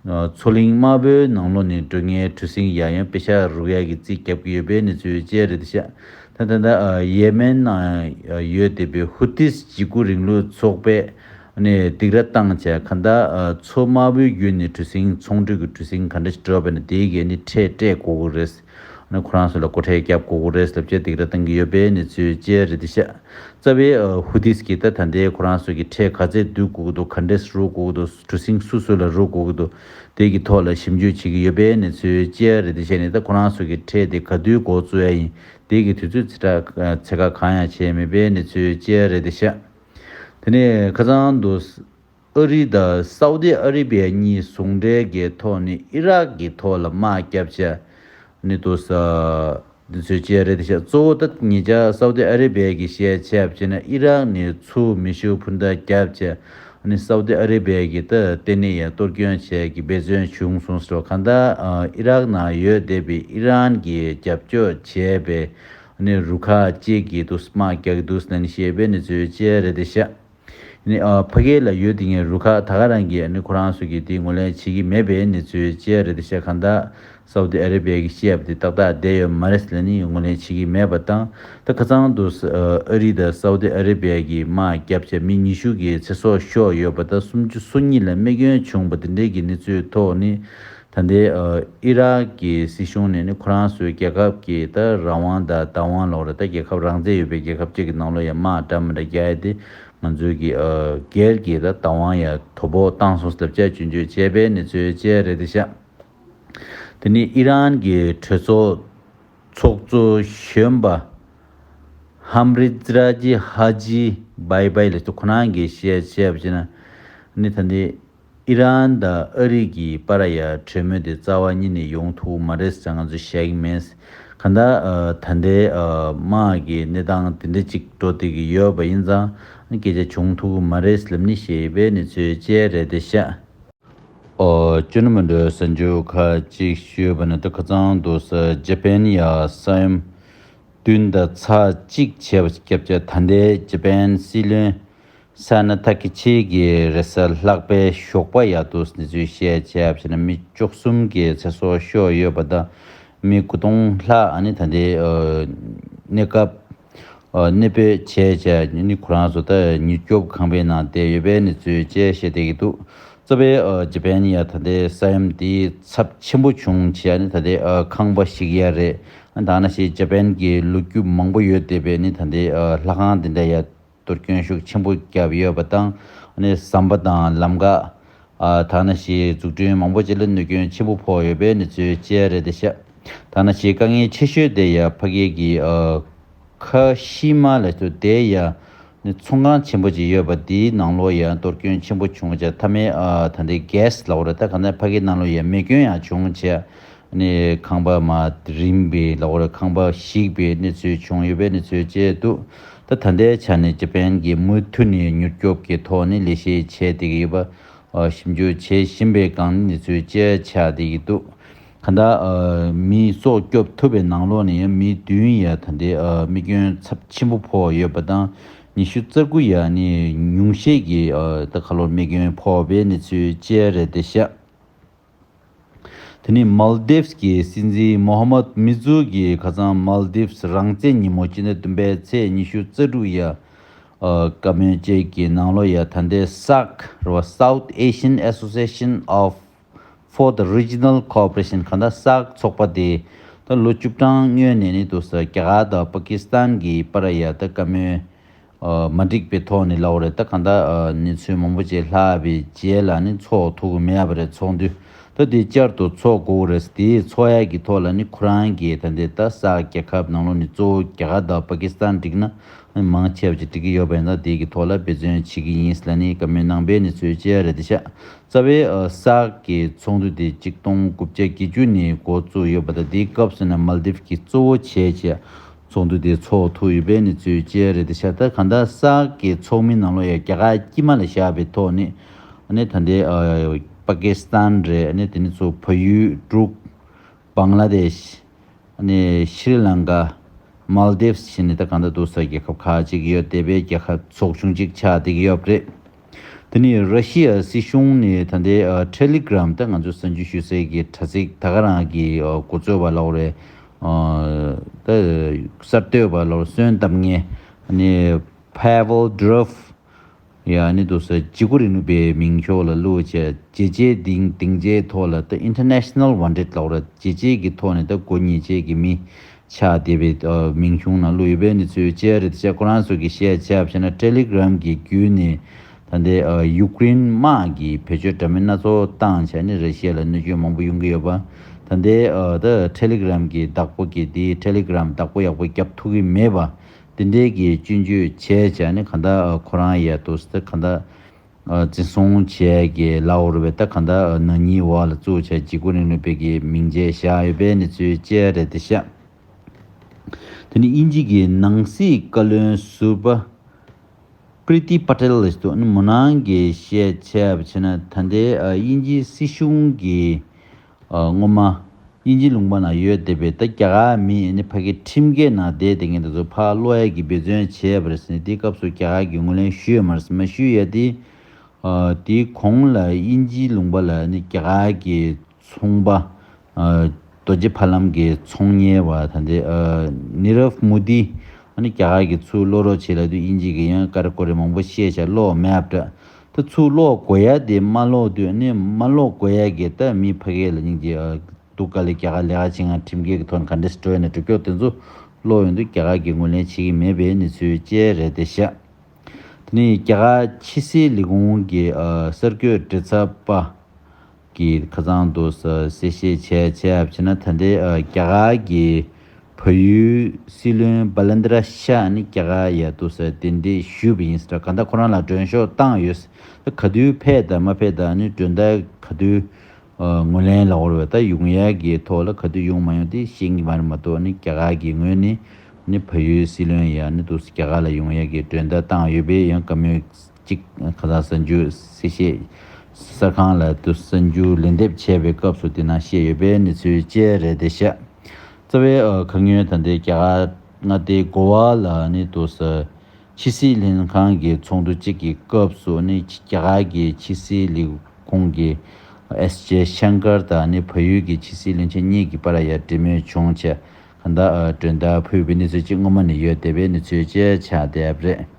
ཨ་མཚོ་གླིང་དམར་པོའི་ནང་ལོགས་ནས་འགྲོ་མཁན་གྲུ་གཟིངས་ཡ་ཡང་པེ་ཤག་རུག་ཡ་གི་རྩིས་རྒྱབ་ཀྱི་ཡོད་པའི་གནས་ཚུལ་བཅས་རེད་དེ་ཤག་ད་ད་ལྟ་ཨ་ཡེ་མེན་ནང་ཡོད་བསྡད་པའི་ཧུ་ཏིས་འཇིགས་སྐུལ་རིང་ལུགས་ཚོགས་པས་ནས་སྡིགས་ར་བཏང་བྱས་གང་ལྟར་ཨ་མཚོ་དམར་པོའི་བརྒྱུད་ནས་གྲུ་གཟིངས་ཚོང་འགྲུལ་གྱི་གྲུ་གཟིངས་ག་འདྲ་ཞིག་འགྲོ་བས་ན་དེའི་གས་ནི་ཁྲལ་སྤྲད་དགོས་ཀྱི་རེད། ཨ་ནི་ཁོ་རང་ཚོ་ལ་སྒོ་ཁྲལ་རྒྱབ་དགོས་ཀྱི་རེད་ལབ་བྱས་སྡིགས་ར་བཏང་གི་ཡོད་པའི་གནས་ཚུལ་བཅས་རེད་དེ་ཤག་རྩ་བའི་ཨ་ཧུ་ཏིས་ཀྱིས་ད་ད་ལྟའི་ཁོ་རང་ཚོ་གི་ཁྲལ་ག་ཚད་བསྡུ་དགོས་ཀྱི་འདུག་ག་འདྲས་རུག་དགོས་ཀྱི་འདུག་གྲུ་གཟིངས་སུ་སུ་ལ་རུག་དགོས་ཀྱི་འདུག་དེ་གི་ཐོག་ལ་ཞིབ་འཇུག་བྱེད་ཀྱི་ཡོད་པའི་གནས་ཚུལ་བཅས་རེད་དེ་བཤད་ནས་ད་ཁོ་རང་ཚོ་གི་ཁྲལ་དེ་ག་དུས་འགོ་བཙུགས་ཡ་ཡིན་དེ་གི་དུས་ཚོད་ཚེ་ཁ་ཚེ་ཁ་གང་ཡང་བྱས་མེད་པའི་གནས་ཚུལ་བཅས་རེད་དེ་ཤག་དེ་ནས་ཁ་སང་དུ་ཨ་རི་དང་སའུ་ཏི་ཨ་རི་བྷི་ཡ་གཉིས་ཟུང་འབྲེལ་གྱི་ཐོག་ནས་ཨི་རག་གི་ཐོག་ལ་དམག་བརྒྱབ་བྱས་ནི་འདུག་ས་འདི་ཚོའི་བཅས་རེད་དེ་ཤག་གཙོ་བོ་ད་ཉེ་ཆར་སའུ་ཏི་ཨ་རི་བྷི་ཡ་གི་བཤད་བྱས་པ་བྱས་ན་ཨི་རག་ནས་ཚུར་མེ་ཤུགས་འཕུར་མདའ་བརྒྱབ་བྱས་ནི་སའུ་ཏི་ཨ་རི་བྷི་ཡ་གི་ད་ལྟེ་གནས་ཡ་གཏོར་སྐྱོན་བྱས་ཀྱི་འབད་བརྩོན་བྱུང་སོང་ཟེར་བ་གང་ལྟར་ཨི་རག་ནང་ཡོད་བསྡད་པའི་ཨི་རན་གྱི་རྒྱབ་སྐྱོར་བྱས་པའི་ནི་རུ་ཁག་ཅིག་གིས་འདུག་དམག་རྒྱག་གི་འདུག་ཟེར་ནས་བཤད་པའི་གནས་ཚུལ་བཅས་རེད་དེ་ཤག་ནི་ཨ་ཕ་གི་ལ་ཡོད་དེ་ངའི་རུ་ཁག་ད་ག་རང་གིས་ནི་ཁོ་རང་ཚོ་གིས་དེ་ངོས་ལེན་བྱེད་ཀྱི་མེད་པའི་གནས་ཚུལ་བཅས་རེད་དེ་ཤག་གང་ལྟར་སའུ་ཏི་ཨ་རི་བྷི་ཡ་གིས་བཤད་པ་དེ་ཏག་ཏག་བསྡད་ཡོད་མ་རེད་ཟེར་ནས་ངོས་ལེན་བྱེད་ཀྱི་མེད་པ་དང་ད་ཁ་སང་དུ་ཨ་རི་དང་སའུ་ཏི་ཨ་རི་བྷི་ཡ་གིས་དམག་བརྒྱབ་བྱས་མི་ཉི་ཤུ་གི་ཚེ་སྲོག་ཤོར་ཡོད་པ་དང་སུམ་ཅུ་སོ་གཉིས་ལ་རྨས་སྐྱོན་བྱུང་བ་དེ་འདྲའི་གི་གནས་ཚུལ་ཐོག་ནི། ད་ལྟའི་ཨི་རག་གི་སྲིད་གཞུང་ནས་ནི་ཁོ་རང་ཚོའི་རྒྱལ་ཁབ་ཀྱི་ད་རང་དབང་དང་བདག་དབང་ལོག་རེད་ད་རྒྱལ་ཁབ་རང་བཙན་ཡོད་པའི་རྒྱལ་ཁབ་ཅིག་གི་ནང་ལོགས་ཡ་དམག་འདྲ་མི་འདྲ་རྒྱག་ཡ་དེ་ང་ཚོའི་གི་ཨ་སྒེར་གྱི་ད་བདག་དབང་ཡ་དོ་ཕོག་བཏང་སོང་ཟེར་བྱས་སྐྱོན་བརྗོད་བྱས་པའི་གནས་ཚུལ་བཅས་རེད་དེ་ཤག་དེ་ནི་ཨི་རན་གྱི་གྲོས་ཚོགས་ཚོགས་གཙོ་གཞོན་པ་ཧམ་རི་ཛི་ར་ཇི་ཧ་ཇི་བྷའི་བྷའི་ལགས་སུ་ཁོ་རང་གིས་བཤད་བཤད་པ་བྱས་ན་ནི་ད་ལྟའི། ཨི་རན་དང་ཨ་རི་གི་བར་ཡ་གྲོས་མོལ་དེ་རྩ་བ་ཉིད་ནས་ཡོང་ཐུབ་མ་རེད་ཟེར་ང་ཚོས་བཤད་ཀྱི་མེད། གང་ལྟར་ཨ་ད་ལྟའི་ཨ་དམག་གི་གནས་སྟངས་དེ་འདྲ་ཅིག་འགྲོ་བསྡད་ཀྱི་ཡོད་པ་ཡིན་ཙང་སྐད་ཆ་བྱུང་ཐུབ་ཀྱི་མ་རེད་ལབ་ནས་བཤད་ཡོད་པའི་གནས་ཚུལ་བཅས་རེད་དེ་ཤག་ཨོ་ཅོ་ནི་མ་འདྲ་ས་འཇུ་ཁ་ཅིག་ཞུས་པ་ན་ད་ཁ་ཚང་འདུག་ས་ཇ་པན་ཡ་ས་ཡོམ་བདུན་དང་ཚེག་གཅིག་བྱས་པ་སྐྱབས་བཅོལ་ད་ལྟའི་ཇ་པན་སྲིད་བློན་ས་ན་ཐ་ཁི་ཆི་གི་རེས་གཟའ་ལྷག་པའི་ཞོགས་པ་ཡ་དུ་ནི་ཚུལ་བཤད་བྱས་པ་ཞེ་ན་མི་བཅུ་གསུམ་གི་ཚེ་སྲོག་ཤོར་ཡོད་པ་དང་མི་དགུ་སྟོང་ལྷག་ཨ་ནི་ད་ལྟའི་གནས་སྐབས། ཨ་གནས་སྤོས་བྱས་བྱས་ནི་ཁོ་རང་ཚོ་ད་མྱུར་སྐྱོབ་ཁང་པའི་ནང་བསྡད་ཡོད་པའི་གནས་ཚུལ་བཅས་བཤད་བསྡད་ཀྱི་འདུག་རྩ་བའི་ཨ་ཇ་པན་ཡ་ད་ལྟའི་ས་ཡོམ་འདི་ཚབས་ཆེན་པོ་བྱུང་བྱས་ནི་ད་ལྟའི་ཨ་ཁང་པ་བཤིག་ཡ་རེད། ད་ནང་བཞིན་ཇ་པན་གྱི་ལོ་རྒྱུས་མང་པོ་ཡོད་བསྡད་པའི་ནི་ད་ལྟའི་ཨ་ལྷ་ཁང་འདི་འདྲ་ཡ་གཏོར་སྐྱོན་ཤུགས་ཆེན་པོ་བརྒྱབ་ཡོད་པ་དང་ནི་ཟམ་པ་དང་ལམ་ཁ་ཨ་ད་ནང་བཞིན་འཛུགས་སྐྲུན་མང་པོ་ཅིག་ལ་གནོད་སྐྱོན་ཆེན་པོ་ཕོག་ཡོད་པའི་གནས་ཚུལ་བཅས་རེད་དེ་ཤག་ད་ནང་བཞིན་དཀའ་ངལ་ཆེ་ཤོས་དེ་ཡ་ཕ་གི་གི་ཨ། ཁ་ཤི་མ་ལ་སོ་དེ་ཡ་ནི་ཚོང་ཁང་ཆེན་པོ་ཅིག་ཡོད་པ་དེའི་ནང་ལོགས་ཡ་གཏོར་སྐྱོན་ཆེན་པོ་བྱུང་བྱས་མཐའ་མའི་ཨ་ད་ལྟའི་གྷེ་སི་ལབ་དགོས་རེད། ད་གང་ལྟར་ཕ་གི་ནང་ལོགས་ཡ་མེ་སྐྱོན་ཡང་བྱུང་བྱས་ནི་ཁང་པ་མ་རིམ་པས་ལབ་དགོས་རེད། ཁང་པ་བཤིག་པའི་གནས་ཚུལ་བྱུང་ཡོད་པའི་གནས་ཚུལ་བཅས་འདུག་ད་ད་ལྟའི་ཆ་ནས་ཇ་པན་གྱིས་མུ་མཐུད་ནས་མྱུར་སྐྱོབ་ཀྱི་ཐོག་ནས་ལས་གཞི་བྱས་བསྡད་ཀྱི་ཡོད་པ་ཨ་ཞིབ་འཇུག་བྱེད་བཞིན་པའི་སྒང་ནས་གནས་ཚུལ་བཅས་ཆགས་བསྡད་ཀྱི་འདུག་གང་ལྟར་ཨ་མི་སྲོག་སྐྱོབ་ཐུབ་པའི་ནང་ལོགས་ནས་ཡང་མི་བདུན་ཡ་ད་ལྟའི་ཨ་རྨས་སྐྱོན་ཚབས་ཆེན་པོ་ཕོག་ཡོད་པ་དང་ཉི་ཤུ་རྩ་དགུ་ཡ་ནི་ཉུང་ཤས་ཀྱི་ཨ་ད་ཁ་ལོར་རྨས་སྐྱོན་ཕོག་པའི་གནས་ཚུལ་བཅས་རེད་དེ་ཤག་དེ་ནི་མལ་དིབ་ཀྱི་སྲིད་འཛིན་མོ་ཧ་མད་མི་ཛུ་གིས་ཁ་སང་མལ་དིབ་རང་བཙན་ཉིན་མོ་སྤྱི་ཟླ་བདུན་པའི་ཚེས་ཉི་ཤུ་རྩ་དྲུག་ཡ་ཨ་བཀའ་མོལ་བཅས་ཀྱི་ནང་ལོགས་ཡ་ད་ལྟའི་སག་རེད་བ། South Asian Association of for the Regional Cooperation གང་ལྟར་སག་ཚོགས་པ་དེ་ད་ལོ་བཅུ་གྲངས་སྔོན་ནས་ནི་འདུག་ས་རྒྱ་གར་དང་པ་ཀི་སི་ཐན་གྱི་བར་ཡ་ད་བཀའ་མོལ་ཨ་མ་འགྲིག་པའི་ཐོག་ནས་ལབ་དགོས་རེད། ད་གང་ལྟར་ཨ་གནས་ཚུལ་མང་པོ་ཅིག་ལྷག་པའི་རྗེས་ལ་ནི་ཚོགས་ཐུབ་ཀྱི་མེད་པ་རེད། ཚོགས་འདུ་ད་དེ་བསྐྱར་དུ་ཚོགས་དགོས་རེད། དེའི་ཚོགས་ཡ་གི་ཐོག་ལ་ནི་ཁོ་རང་གིས་ད་ལྟའི་ད་སག་རྒྱལ་ཁབ་ནང་ལོགས་ནས་གཙོ་བོ་རྒྱ་གར་དང་པ་ཀི་སི་ཐན་འགྲིག་ན་མང་ཆེ་བ་ཅིག་འགྲིག་གི་ཡོད་པ་ཡིན་ཙང་དེ་གི་ཐོག་ལ་འབད་བརྩོན་བྱེད་ཀྱི་ཡིན་ལབ་ནི་བཀའ་མོལ་གནང་པའི་གནས་ཚུལ་བཅས་རེད་དེ་ཤག་རྩ་བའི་ཨ་སག་གི་ཚོགས་འདུ་དེ་ཆིག་སྟོང་དགུ་བརྒྱ་བརྒྱད་ཅུ་ནས་འགོ་བཙུགས་ཡོད་པ་དང་དེའི་སྐབས་སུ་ན་མལ་དིབ་ཀྱི་གཙོ་བོ་བྱས་བྱས་ཚོགས་འདུ་དེ་ཚོགས་ཐུབ་ཡོད་པའི་གནས་ཚུལ་བཅས་རེད་དེ་ཤག་ད་གང་ལྟར་སག་གི་ཚོགས་མི་ནང་ལོགས་ཡ་རྒྱ་གར་དཀྱིལ་མ་ལ་བཞག་པའི་ཐོག་ནས་ཨ་ནི་ད་ལྟའི་ཨ་པ་ཀི་སི་ཐན་རེད། ཨ་ནི་དེ་ནི་ཚོ་བལ་ཡུལ་འབྲུག་བང་ལ་དེཤ། ཨ་ནི་ཤྲི་ལང་ཀ། མལ་དིབ་ཟེར་ནས་ད་གང་ལྟར་འདུག་ས་རྒྱལ་ཁབ་ཁག་ཅིག་ཡོད་བསྡད་པའི་རྒྱལ་ཁབ་ཚོགས་ཆུང་གཅིག་ཆགས་བསྡད་ཀྱི་ཡོད་པ་རེད། དེ་ནི་ར་ཤི་ཡ་སྲིད་གཞུང་ནས་ད་ལྟའི་ཨ་ཊེ་ལི་གྷི་རམ་ད་ང་ཚོས་གསར་འགྱུར་ཞུ་སའི་གི་དྲ་ཚིགས་ད་ག་རང་གི་ཨ་འགོ་གཙོས་པ་ལབ་དགོས་རེད། ཨ་ད་གསར་གཏོད་པ་ལབ་དགོས་རེད། སོན་བཏབ་མཁན་ཨ་ནི་Pavel Durov ཡ་ནི་འདུག་ས་འཇིགས་སྐུལ་རིང་ལུགས་པའི་མིང་ཤོག་ལ་བླུགས་བྱས་བྱས་རྗེས་སྡིངས་སྡིངས་ཆའི་ཐོག་ལ་ད་International Wanted ལབ་དགོས་རེད། བྱས་རྗེས་ཀྱི་ཐོག་ནས་ད་མགོ་ཉེས་བྱས་ཀྱི་མི་ཆགས་བསྡད་པའི་ཨ་མིང་གཞུང་ནང་བླུགས་ཡོད་པའི་གནས་ཚུལ་བཅས་རེད་དེ་ཤག་ཁོ་རང་ཚོ་གིས་བཤད་བྱས་པ་བྱས་ན་ཊེ་ལི་གྷི་རམ་གྱི་བརྒྱུད་ནས་ད་ལྟའི་ཨ་ཡུཀ་རེན་དམག་གིས་བེད་སྤྱོད་འདྲ་མིན་སྣ་ཚོགས་བཏང་བྱས་ནས་ར་ཤི་ཡ་ལ་གནོད་སྐྱོན་མང་པོ་ཡོང་གི་ཡོད་པ། ད་ལྟའི་ཨ་ད་ཊེ་ལི་གྷི་རམ་གྱི་བདག་པོ་གིས་དེའི་ཊེ་ལི་གྷི་རམ་བདག་པོ་ཡག་པོ་བརྒྱབ་ཐུབ་ཀྱི་མེད་པ། དེ་འདྲའི་གི་སྐྱོན་བརྗོད་བྱས་བྱས་ནས་གང་ལྟར་ཁོ་རང་ཡ་དུ་ད་གང་ལྟར་འཛིན་བཟུང་བྱས་གི་ལའོ་རུ་བའི་ད་གང་ལྟར་ནག་ཉེས་འོག་ལ་བཙུགས་བྱས་འཇིགས་སྐུལ་རིང་ལུགས་པའི་གི་མིང་ཆད་བཞག་ཡོད་པའི་གནས་ཚུལ་བཅས་རེད་དེ་ཤག་དེ་ནི་དབྱིན་ཇི་གི་ནང་སྲིད་བཀའ་བློན་ཟུར་པ་པྲི་ཏི་པ་ཏེལ་ལ་ཞིག་འདུག་ནི་མོ་ནང་གི་བཤད་བྱས་པ་བྱས་ན་ད་ལྟའི་དབྱིན་ཇི་སྲིད་གཞུང་གི་ཨ་སྔོན་མ་དབྱིན་ཇི་ལུང་པ་ནང་ཡོད་བསྡད་པའི་ད་རྒྱ་གར་མི་ནི་ཕ་གི་ཁྲིམས་འགལ་ནང་བསྡད་བསྡད་མཁན་དེ་ཚོ་ཕར་སློག་ཡས་ཀྱི་འབད་བརྩོན་བྱས་པ་རེད་ཟེར་ནས་དེའི་སྐབས་སུ་རྒྱ་གར་གྱིས་ངོས་ལེན་ཞུས་ཡོད་མ་རེད་ཟེར། མ་ཞུས་ཡ་དེ་ཨ་དེའི་གོང་ལ་དབྱིན་ཇི་ལུང་པ་ལ་ནི་རྒྱ་གར་གྱི་ཚོང་པ་ཨ་རྡོ་རྗེ་ཕ་ལམ་གྱི་ཚོང་གཉེར་བ་ད་ལྟའི་ཨ་ནི་རབ་མོ་དི་ཨ་ནི་རྒྱ་གར་གྱིས་ཚུར་སློག་རོགས་བྱེད་ལབ་དུས་དབྱིན་ཇི་གིས་ཡང་ཀ་རེ་ཀོ་རེ་མང་པོ་བཤད་བྱས་སློག་མེད་པ་འདྲ། ད་ཚུར་སློག་དགོས་ཡ་དེ་མ་སློག་དུས་ཨ་ནི་མ་སློག་དགོས་ཡ་གི་ད་མི་ཕ་གི་ལ་སྙིང་རྗེ་ཨ། འདུག་ག་ལེ་རྒྱ་གར་ལས་ཀ་བྱེད་མཁན་ཁྲིམས་འགལ་གྱི་ཐོག་ནས་ག་འདྲས་སྤྲོད་ནས་སྒྲུབ་སྐྱོར་དེ་ཚོ་སློག་ཡོང་དུས་རྒྱ་གར་གྱིས་ངོས་ལེན་བྱེད་ཀྱི་མེད་པའི་གནས་ཚུལ་བཅས་རེད་དེ་ཤག་དེ་ནས་རྒྱ་གར་ཕྱི་སྲིད་ལས་ཁུངས་ཀྱི་ཨ་གསར་འགོད་མགྲིན་ཚབ་པ་གིས་ཁ་སང་དུ་གསལ་བཤད་བྱས་བྱས་པ་བྱས་ན་ད་ལྟའི་ཨ་རྒྱ་གར་གྱི་ བལ་ཡུལ་སྲིད་བློན་བྷ་ལན་དྲ་ཤ་ནི་རྒྱ་གར་ཡ་འདུག་ས་གདན་འདྲེན་ཞུས་པ་ཡིན་ཟེར། གང་ལྟར་ཁོ་རང་ལ་མགྲོན་ཤོག་བཏང་ཡོད། ག་དུས་ཕེབས་དང་མ་ཕེབས་དང་ནི་མགྲོན་བརྡ་ག་དུས་ཨ་ངོས་ལེན་ལ་འོར་བ་ད་ཡོང་ཡ་གི་ཐོག་ལ་ག་དུས་ཡོང་མ་ཡོང་དེ་ཤེས་ཀྱི་མ་རེད་མ་གཏོགས་ནི་རྒྱ་གར་གྱི་ངོས་ནས་ནི་བལ་ཡུལ་སྲིད་བློན་ཡ་ནི་འདུག་ས་རྒྱ་གར་ལ་ཡོང་ཡ་གི་མགྲོན་བརྡ་བཏང་ཡོད་པས། ཡང་བཀའ་མོལ་གཅིག་ཁ་སང་གསར་འགྱུར་གསལ་བཤད་གསར་ཁང་ལ་དུ་གསར་འགྱུར་ལན་འདེབས་བྱས་པའི་སྐབས་སུ་དེ་ནང་བཤད་ཡོད་པའི་གནས་ཚུལ་བཅས་རེད་དེ་ཤག་རྩ་བའི་ཨ་ཁ་ཉོན་ད་ལྟའི་རྒྱ་གར་མངའ་སྡེ་གོ་བ་ལ་ནི་དུ་ས་ཕྱི་སྲིད་ལྷན་ཁང་གི་ཚོགས་འདུ་གཅིག་གི་སྐབས་སུ་ནི་རྒྱ་གར་གྱི་ཕྱི་སྲིད་ལས་ཁུངས་ཀྱི་ཨེས་ཇེ་ཤང་ཀར་དང་ནི་བལ་ཡུལ་གྱི་ཕྱི་སྲིད་བློན་ཆེན་གཉིས་ཀྱི་བར་ཡ་འབྲེལ་མོལ་བྱུང་བྱས། གང་ལྟར་ཨ་མགྲོན་བརྡ་ཕུལ་བའི་གནས་ཚུལ་གཅིག་སྔོན་མ་ནས་ཡོད་བསྡད་པའི་གནས་ཚུལ་བཅས་ཆགས་བསྡད་པ་རེད།